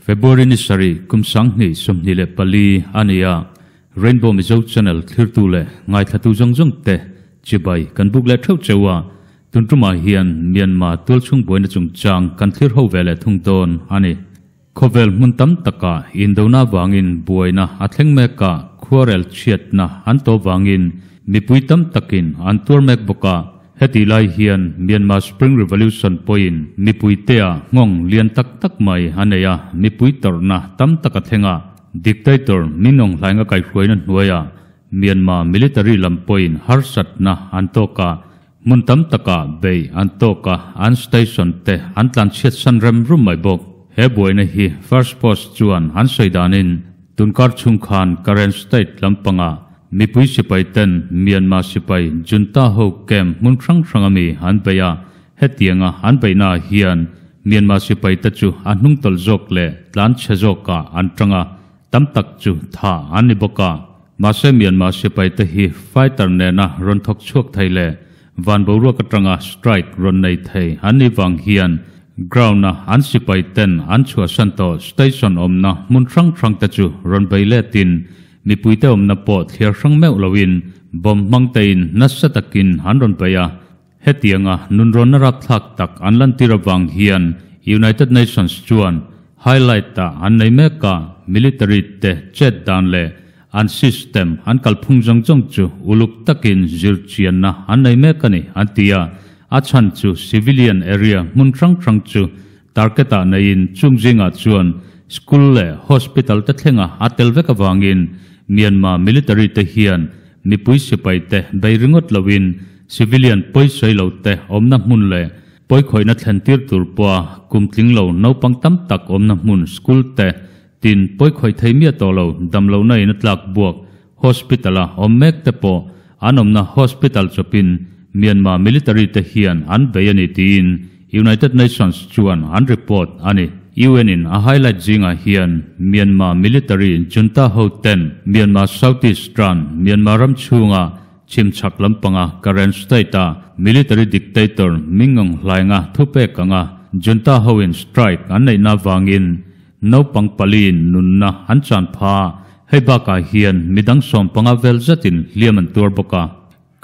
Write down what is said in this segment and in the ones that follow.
February ni sarih kum 2024 a ni a, Rainbow Mizo Channel thlirtu leh ngaithlatu zawng zawng te chibai kan buk leh theuh cheu a, tun tumah hian Myanmar tualchhung buaina chungchang kan thlir ho ve leh thung dawn a ni. Khawvel hmun tam takah indona vangin buaina a thleng mek a, khuarel chhiatna an tawh vangin mipui tam takin an tuar mek bawk a. Hetih lai hian Myanmar Spring Revolution pawhin mipuitea nghawng lian tak tak mai a nei a, mipui tawrhna tam tak a thleng a. Dictator Min Aung Hlaing a kaihhruaina hnuaiah Myanmar military lam pawhin harsatna an tawk a, Hmun tam takah bei an tawk a, an station te an tlanchhiat san rem rum mai bawk. He buaina hi First Post chuan an sawi danin tunkar chhung khan Karen State lampanga mipui sipai ten Myanmar sipai junta ho camp hmun hrang hrang ami an bei a, hetianga an beihnaah hian Myanmar sipai te chu a hnungtawlh zawk leh tlanchhe zawkah an tang a, tam tak chu tha an ni bawk a. Mahse Myanmar sipai te hi fighter nena rawn thawk chhuak thei leh van boruak atanga strike rawn nei thei an nih vang hian ground a an sipai ten an chhuahsan tawh station awmna hmun hrang hrang te chu rawn bei letin mipuite awmna pawh thliar hrang meuh loin bomb hmang tein nasa takin an rawn bei a. Hetianga nunrawnna rapthlak tak an lantir avang hian United Nations chuan highlight-ah an nei mek a, military te chet dan leh an system an kalphung zawng zawng chu uluk takin zirchianna an nei mek a ni, an ti a. A chhan chu civilian area hmun hrang hrang chu target-ah neiin chung zingah chuan school leh hospital te thlenga a tel vek avangin Myanmar military te hian Mipui sipai te bei ringawt loin civilian pawisawi lo te awmna hmun leh pawikhawihna thlen tir tur pawha kum tling lo naupang tam tak awmna hmun school te tin pawikhawih thei miah tawh lo damlohna in a tlak buak hospital a awm mek te pawh an awmna hospital chawpin Myanmar military te hian an bei a ni tiin United Nations chuan an report a ni. UN in a highlight zingah hian Myanmar military junta ho ten Myanmar Southeast ran Myanmar ram chhunga chhimchhak lampanga Karen state a military dictator Min Aung Hlaing-a thupek anga junta ho in strike an neihna vangin naupang paliin nunna an chan pha. Hei bakah hian midang 15 vel zetin hliam an tuar bawk a.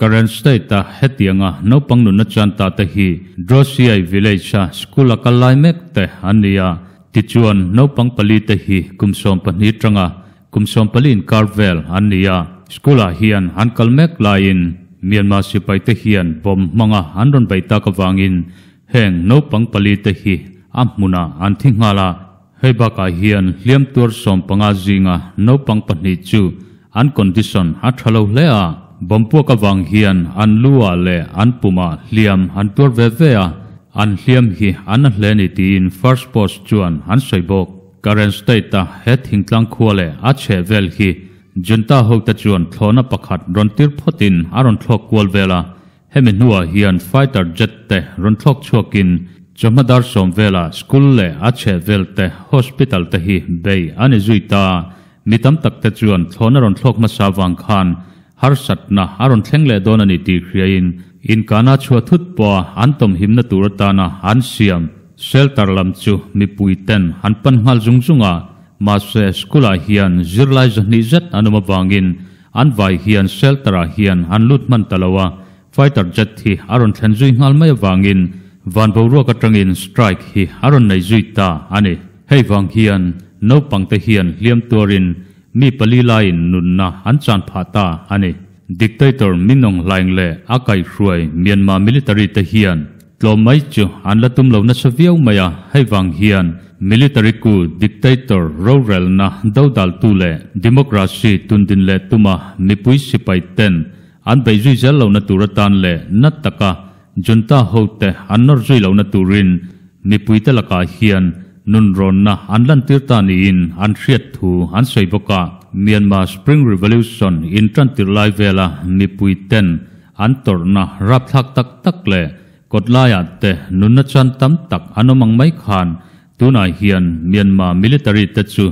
Karen State-a hetianga naupang nunna chuan ta te hi Drosiai Village-a school-a kal lai mek te an ni a, tichuan naupang pali te hi kum 12 tanga kum 14 inkar vel an ni a. School-ah hian an kal mek laiin Myanmar sipai te hian bomb hmanga an rawn beih tak avangin heng naupang pali te hi a hmunah an thi nghal a. Hei bakah hian hliam tuar 15 zinga naupang pahnih chu an condition a tha lo hle a, bomb puak avang hian an lu ah leh an pumah hliam an tuar ve ve a, an hliam hi an na hle ni tiin First Post chuan an sawi bawk. Karen State-a he thingtlang khua leh a chheh vel hi junta hote chuan thlawhna pakhat rawn tir phawtin a rawn thlawk kual vel a, Hemi hnuah hian fighter jet te rawn thlawk chhuakin chawhma dar 10 velah school leh a chheh vel te hospital te hi bei a ni zui ta. Mi tam tak te chuan thlawhna rawn thlawk hmasa vang khan harsatna a rawn thleng leh dawn a ni tih hriain inkahna chhuah thut pawha an tawmhimna tur atana an siam shelter lam chu mipui ten an pan nghal zung zung a. Mahse school ah hian zirlai 200 zet an awm avangin An vai hian shelter ah hian an lut hman ta lo a, fighter jet hi a rawn thlen zui nghal mai avangin van boruak atangin strike hi a rawn nei zui ta a ni. Hei vang hian naupang te hian hliam tuarin mi pali laiin nunna an chan phah ta a ni. Dictator Min Aung Hlaing leh a kaihhruai Myanmar military te hian Tlawm mai chu an la tum lo nasa viau mai a, hei vang hian military coup dictator rorelna dodaltu leh democracy tundin leh tuma mipui sipai ten an beih zui zel lohna tur atan leh na taka junta hote an nawr zui lohna turin mipuite lakah hian nunrawnna an lantir ta niin an hriat thu an sawi bawk a. Myanmar Spring Revolution intantirh lai vela mipui ten An tawrhna rapthlak tak tak leh kawtlaiah te nunna chuan tam tak an awm ang mai khan tunah hian Myanmar military te chu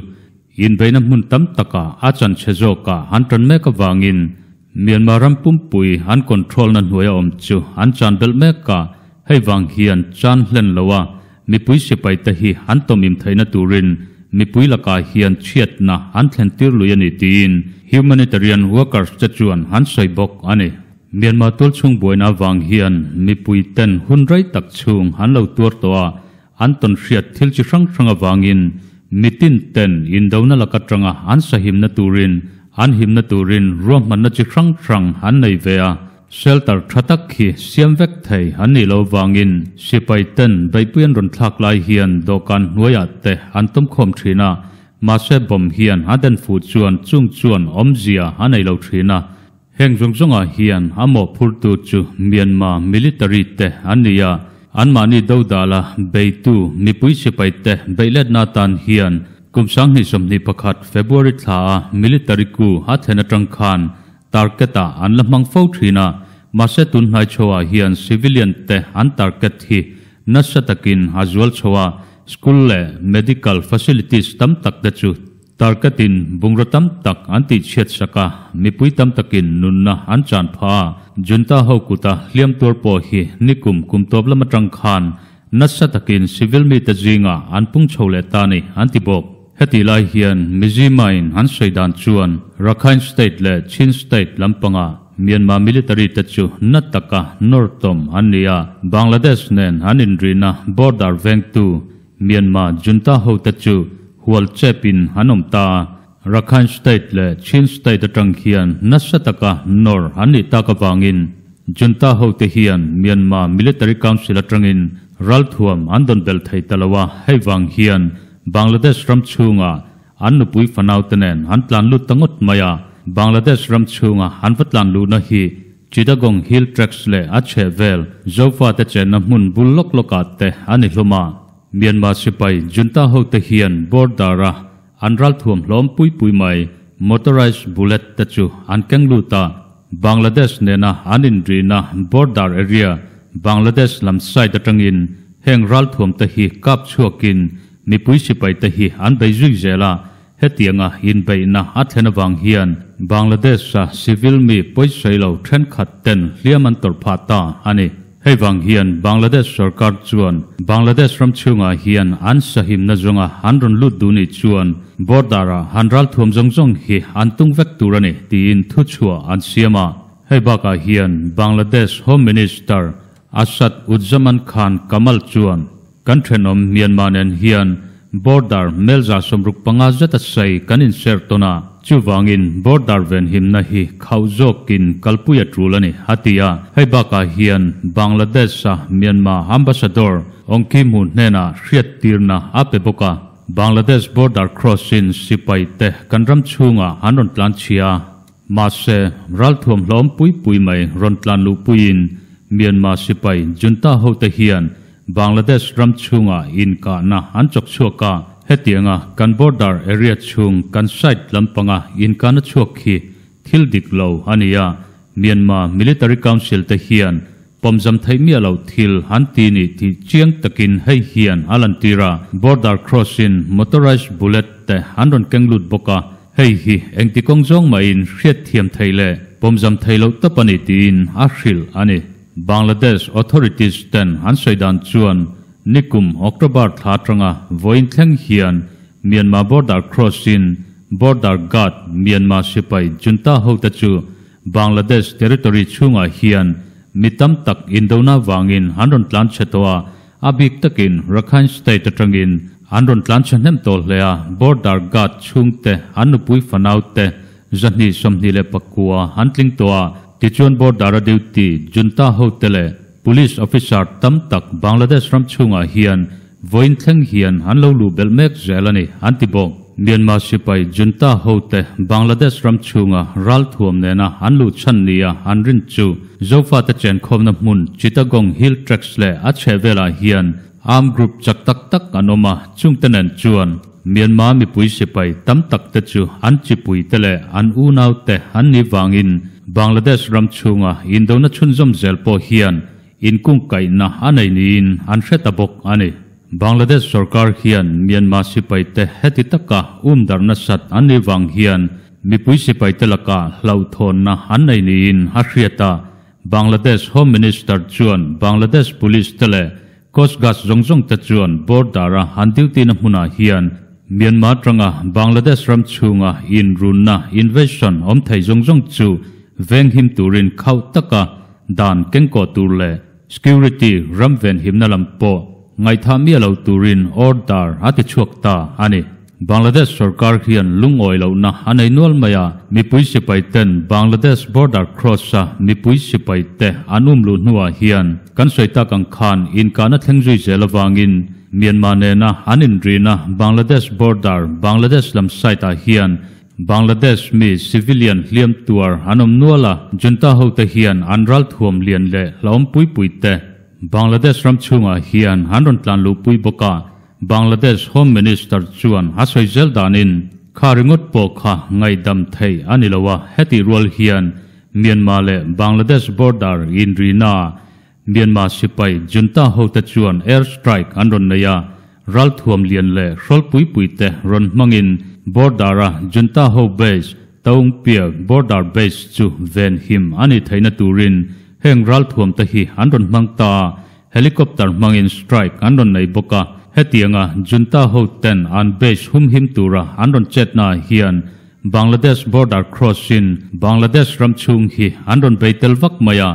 inbeihna hmun tam takah a chanchhe zawkah an tan mek avangin Myanmar ram pumpui an control na hnuaia awm chu an chan belh mek a, hei vang hian chan hlen loa mipui sipai te hi an tawmim theihna turin mipui lakah hian chhiatna an thlen tir lui a ni tiin humanitarian workers te chuan an sawi bawk a ni. Myanmar tualchhung buaina avang hian mipui ten hun rei tak chhung an lo tuar tawh a, an tawn hriat thil chi hrang hrang avangin mitin ten indona lak atanga an sahimna turin an himna turin ruahmanna chi hrang hrang an nei ve a. Shelter tha tak hi siam vek thei an nih loh avangin sipai ten beihpui an rawn thlak lai hian dawhkan hnuaiah te an tawm khawm thin a, mahse bomb hian a den fuh chuan chung chuan awmzia a nei lo thin a. Heng zawng zawngah hian a mawhphurtu chu Myanmar military te an ni a, anmahni dodala beitu mipui sipai te beihletna atan hian kum 2021 February thla a military coup a thlen atang khan Target-ah an la hmang fo thin a, mahse tun hnai chhoah hian civilian te an target hi nasa takin a zual chho a, school leh medical facilities tam tak te chu target-in bungraw tam tak an tihchhiat sak a, mipui tam takin nunna an chan phah a, junta ho kuta hliam tuar pawh hi nikum kum tawp lam atang khan Nasa takin civil mite zingah an pung chho leh ta ni, an ti bawk. Hetih lai hian Mizima-in an sawi dan chuan Rakhine State leh Chin State lampangah Myanmar military te chu na taka nawr tawm an ni a, Bangladesh nen an inrihna border vengtu Myanmar junta hote chu hual chepin an awm ta a. Rakhine State leh Chin State atang hian nasa taka nawr an nih tak avangin Junta hote hian Myanmar Military Council atangin ralthuam an dawn belh thei ta lo a, hei vang hian Bangladesh ram chhungah an nupui fanaute nen an tlan lut ta ngawt mai a, Bangladesh ram chhunga an va tlan luhna hi Chittagong Hill Tracts leh a chhehvel Zofate chenna hmun bul lawk lawkah te a ni hlawm a, Myanmar sipai junta hote hian border-a An ralthuam hlawm pui pui mai, motorized bullet te chu an keng lut a, Bangladesh nena an inrihna border area, Bangladesh lam side atangin heng ralthuam te hi kap chhuakin mipui sipai te hi an bei zui zel a, hetianga inbeihna a thlen avang hian Bangladesh-a civil mi pawisawi lo thenkhat ten hliam an tawrh phah ta a ni. Hei vang hian Bangladesh sorkar chuan Bangladesh ram chhungah hian an sahimna zawnga an rawn lut duh nih chuan border-ah han ralthuam zawng zawng hi an tung vek tur a ni tiin thuchhuah an siam a. Hei bakah hian Bangladesh Home Minister Asad Uzzaman Khan Kamal chuan Kan thenawm Myanmar nen hian border melza 65 zeta sei kan inserh tawn a, chuvangin border venhimna hi khauh zawkin kalpui a tul a ni, a ti a. Hei bakah hian Bangladesh-a Myanmar ambassador Aung Kyi Hmu hnenah hriattirna a pe bawk a. Bangladesh border cross-in sipai te kan ram chhungah an rawn tlan chhia a. Mahse, ralthuam hlawm pui pui mai rawn tlan luh puiin Myanmar sipai junta hote hian Bangladesh ram chhungah inkahna an chawk chhuak a, hetianga kan border area chhung kan side lampanga inkahna chhuak hi thil dik lo a ni a, Myanmar Military Council te hian pawmzam theih miah loh thil an ti nih tih chiang takin hei hian a lantir a, border cross-in motorized bullet te an rawn keng lut bawk a, Hei hi engti kawng zawng mahin hriatthiam theih leh pawmzam theih loh tawp a ni tiin a hrilh a ni. Bangladesh authorities ten an sawi dan chuan nikum October thla atanga vawiin thleng hian Myanmar border cross-in border guard Myanmar sipai junta hote chu Bangladesh territory chhungah hian mi tam tak indona vangin an rawn tlan chhe tawh a, A bik takin Rakhine State atangin an rawn tlan chhe hnem tawh hle a, border guard chhungte an nupui fanau te 229 an tling tawh a, tichuan border a duty junta hote leh police officer tam tak Bangladesh ram chhungah hian vawiin thleng hian an lo luh belh mek zel a ni, an ti bawk. Myanmar sipai junta hote Bangladesh ram chhunga ralthuam nena an luh chhan nia an rin chu Zofate chenkhawmna hmun Chittagong Hill Tracts leh a chhehvelah hian armed group chak tak tak an awm a, chungte nen chuan Myanmar mipui sipai tam tak te chu an chipui te leh an unau te an nih vangin Bangladesh ram chhunga indona chhunzawm zel pawh hian inkungkaihna a nei niin an hre ta bawk a ni. Bangladesh sorkar hian Myanmar sipai te heti taka umdarh nasat an nih vang hian Mipui sipaite lakah hlauhthawnna an nei niin a hriat a, Bangladesh Home Minister chuan Bangladesh Police te leh Coast Guards zawng zawng te chuan border-a an duty na hmunah hian Myanmar atanga Bangladesh ram chhunga inrunna, invasion, awm thei zawng zawng chu venghim turin khauh taka dan kengkawh tur leh security ram venhimna lam pawh ngaihthah miah lo turin order a ti chhuak ta a ni. Bangladesh sorkar hian lungawi lohna a nei nual mai a, mipui sipai ten Bangladesh border cross a mipui sipai te an um luh hnuah hian kan sawi tak ang khan inkahna thleng zui zel avangin Myanmar nena an inrina Bangladesh border Bangladesh lam side ah hian Bangladesh mi civilian hliam tuar an awm nual a, junta hote hian an ralthuam lian leh hlauhawm pui pui te Bangladesh ram chhungah hian an rawn tlan luh pui bawk a, Bangladesh Home Minister chuan a sawi zel danin kha ringawt pawh kha ngaihdam theih a ni lo a, hetih rual hian Myanmar leh Bangladesh border inrina Myanmar sipai junta hote chuan air strike an rawn nei a, ralthuam lian leh hrawlpui puite rawn hmangin border-a junta ho base Taungpiak border base chu venhim a nih theihna turin heng ralthuamte hi an rawn hmang ta a, helicopter hmangin strike an rawn nei bawk a, hetianga junta hoten an base humhim tura an rawn chetnaah hian Bangladesh border cross-in Bangladesh ram chhung hi an rawn bei tel vak mai a.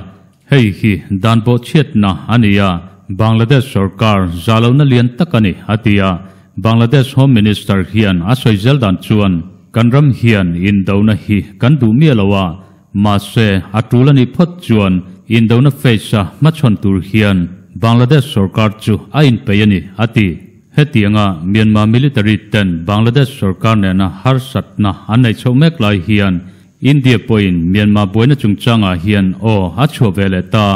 Hei hi dan bawhchhiatna a ni a, Bangladesh sorkar za lohna lian tak a ni, a ti a. Bangladesh Home Minister hian a sawi zel dan chuan, Kan ram hian indona hi kan duh miah lo a, mahse a tul a nih phawt chuan indona face-a hmachhawn tur hian Bangladesh sorkar chu a inpeih a ni, a ti. Hetianga Myanmar military ten Bangladesh sorkar nena harsatna an neih chhoh mek lai hian India pawhin Myanmar buaina chungchangah hian aw a chhuah ve leh ta.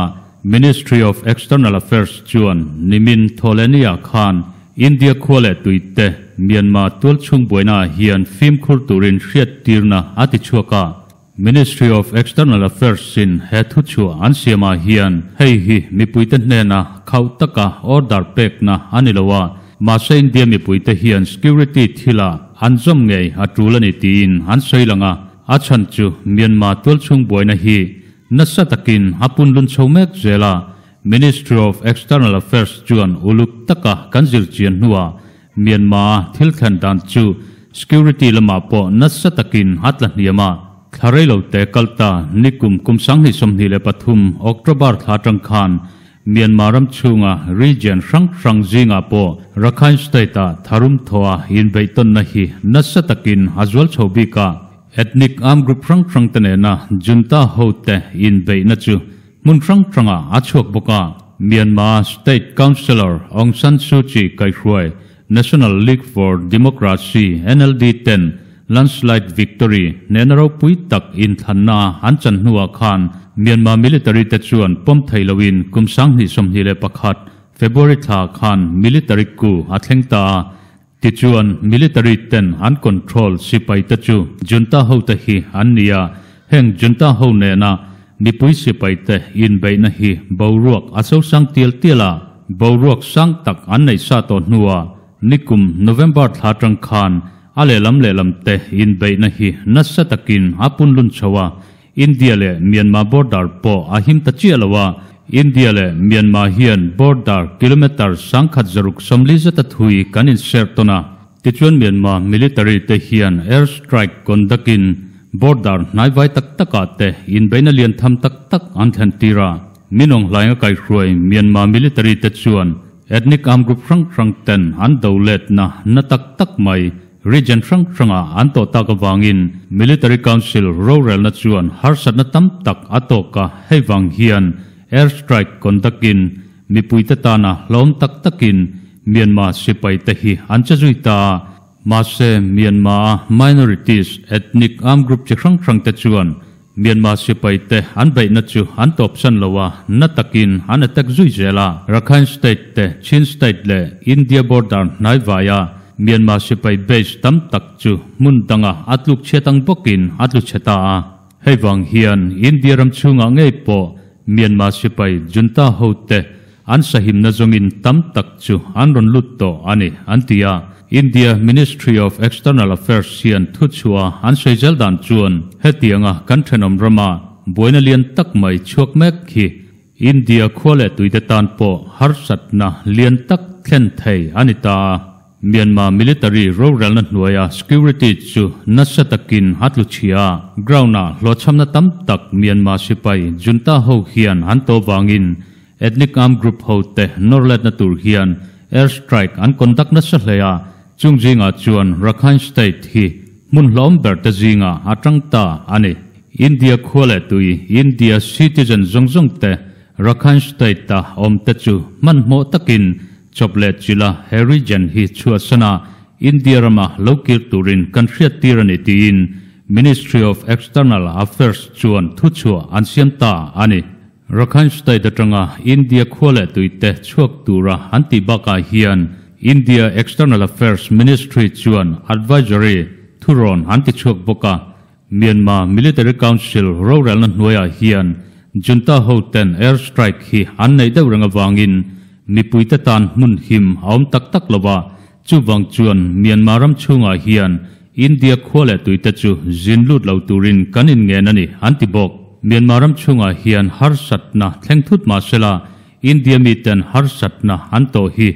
Ministry of External Affairs chuan nimin Thawhlehniah khan India khua leh tuite Myanmar tualchhung buainaah hian fimkhur turin hriattirna a ti chhuak a. Ministry of External Affairs-in he thuchhuah an siamah hian hei hi mipuite hnena khauh taka order pekna a ni lo a, mahse India mipuite hian security thilah An zawm ngei a tul a ni tiin an sawi lang a, a chhan chu Myanmar tualchhung buaina hi nasa takin a punlun chho mek zel a, Ministry of External Affairs chuan uluk taka kan zir chian hnuah Myanmar-a thil thlen dan chu security lamah pawh nasa takin a tla hniam a, thla reilote kal ta nikum kum 2023 October thla atang khan Myanmar ram chhunga region hrang hrang zingah pawh Rakhine State-ah tharum thawha inbeihtawnna hi nasa takin a zual chho bik a, ethnic armed group hrang hrangte nena junta hote inbeihna chu hmun hrang hrangah a chhuak bawk a. Myanmar State Councillor Aung San Suu Kyi kaihruai National League for Democracy, NLD, ten landslide victory nena ropui tak inthlanna an chan hnuah khan Myanmar military te chuan pawm thei loin kum 2021 February thla khan military coup a thleng ta a, tichuan military ten an control sipai te chu junta hote hi an ni a, heng junta ho nena mipui sipai te inbeihna hi boruak a sosang tial tial a. Boruak sang tak an neih sa tawh hnuah nikum November thla atang khan a lehlam lehlam te inbeihna hi nasa takin a punlun chho a, India leh Myanmar border pawh a him ta chiah lo a, India leh Myanmar hian border kilometre 1640 zeta thui kan inserh tawn a, tichuan Myanmar military te hian air strike conduct in border hnaivai tak takah te inbeihna lian tham tak tak an thlen tir a. Minawng hlainga kaihruai Myanmar military te chuan ethnic armed group hrang hrang ten an do letna na tak tak mai region hrang hrangah an tawh tak avangin Military Council rorelna chuan harsatna tam tak a tawk a, hei vang hian air strike conduct in mipuite tana hlawm tak takin Myanmar sipai te hi an che zui ta a. Mahse Myanmar-a minorities ethnic armed group chi hrang hrang te chuan Myanmar sipaite an beihna chu an tawpsan lo a, na takin an attack zui zel a. Rakhine State te, Chin State leh India border hnai vaia Myanmar sipai base tam tak chu hmun danga a tluk chhiat ang bawkin a tlu chhe ta a. Hei vang hian India ram chhungah ngei pawh Myanmar sipai junta hote An sahimna zawngin tam tak chu an rawn lut tawh a ni, an ti a. India Ministry of External Affairs hian thuchhuah an sawi zel dan chuan hetianga kan thenawm rama buaina lian tak mai chhuak mek hi India khua leh tuite tan pawh harsatna lian tak thlen thei a ni ta a. Myanmar military rorelna hnuaia security chu nasa takin a tlu chhia a, ground-ah hlawhchhamna tam tak Myanmar sipai junta ho hian an tawh vangin ethnic armed group ho te nawrletna tur hian air strike an conduct nasa hle a, chung zingah chuan Rakhine State hi hmun hlawm ber te zingah a tang ta a ni. India khua leh tui, India citizen zawng zawng te Rakhine State-a awm te chu hmanhmawh takin Chawp leh chila he region hi chhuahsan a India rama lo kir turin kan hriattir a ni tiin Ministry of External Affairs chuan thuchhuah an siam ta a ni. Rakhine State atanga India khua leh tuite chhuak tura an tih bakah hian India External Affairs Ministry chuan advisory thurawn an ti chhuak bawk a, Myanmar Military Council rorelna hnuaiah hian junta hoten air strike hi an neih deuh reng avangin mipuite tan hmun him a awm tak tak lo a, chuvang chuan Myanmar ram chhungah hian India khua leh tuite chu zin lut lo turin kan inngen a ni, an ti bawk. Myanmar ram chhungah hian harsatna thleng thut mah sela India miten harsatna an tawh hi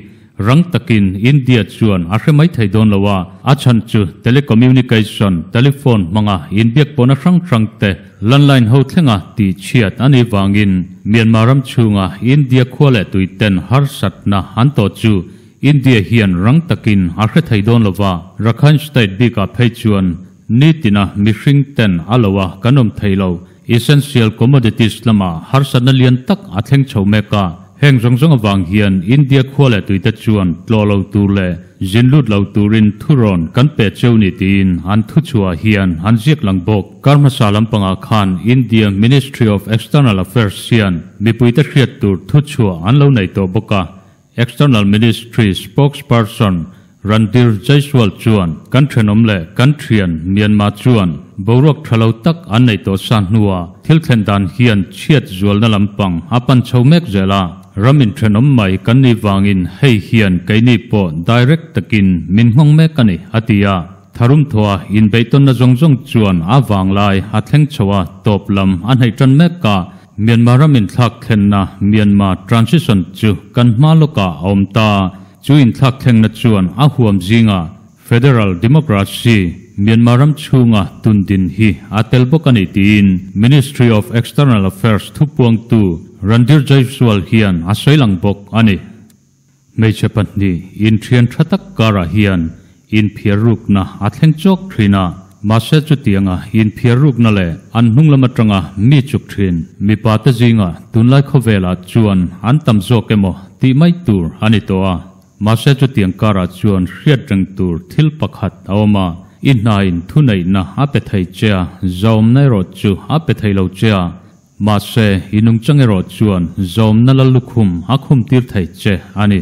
rang takin India chuan a hre mai thei dawn lo a, a chhan chu telecommunication, telephone hmanga inbiak pawhna hrang hrang te landline ho thlenga tih chhiat a nih vangin Myanmar ram chhunga India khua leh tuiten harsatna an tawh chu India hian rang takin a hre thei dawn lo va. Rakhine State bikah phei chuan nitina mihring ten a lo a kan awm thei lo. Essential commodities lamah harsatna lian tak a thleng chho mek a, heng zawng zawng avang hian India khua leh tuite chuan tlawh lo tur leh zin lut lo turin thurawn kan pe cheu ni tiin an thuchhuah hian an ziak lang bawk. Kar hmasa lampangah khan India Ministry of External Affairs hian mipuite hriat tur thuchhuah an lo nei tawh bawk a, External Ministry spokesperson Randhir Jaiswal chuan kan thenawm leh kan thian Myanmar chuan boruak tha lo tak an nei tawh sa hnuah thil thlen dan hian chhiat zualna lampang a pan chho mek zel a, ram in thenawm mai kan nih vangin hei hian keini pawh direct takin min nghawng mek a ni, a ti a. Tharum thawha inbeihtawnna zawng zawng chuan a vanglai a thleng chho a, tawp lam a hnaih tan mek a. Myanmar ram inthlak thlenna Myanmar Transition chu kan hma lawkah a awm ta. Chu inthlak thlengna chuan a huam zingah Federal Democracy Myanmar ram chhunga tundin hi a tel bawk a ni tiin Ministry of External Affairs thupuangtu Randhir Jaiswal hian a sawi lang bawk a ni. Hmeichhe pahnih inthian tha tak karah hian inphiar rukna a thleng chawk thin a, mahse chutianga inphiar rukna leh an hnung lam atanga mi chuk thin mipa te zingah tunlai khawvelah chuan an tam zawk emaw tih mai tur a ni tawh a. Mahse chutiang karah chuan hriat reng tur thil pakhat a awm a, i hnain thuneihna a pe thei che a, zawmna erawh chu a pe thei lo che a. Mahse, i nungchang erawh chuan zawmna la lukhum a khum tir thei che a ni.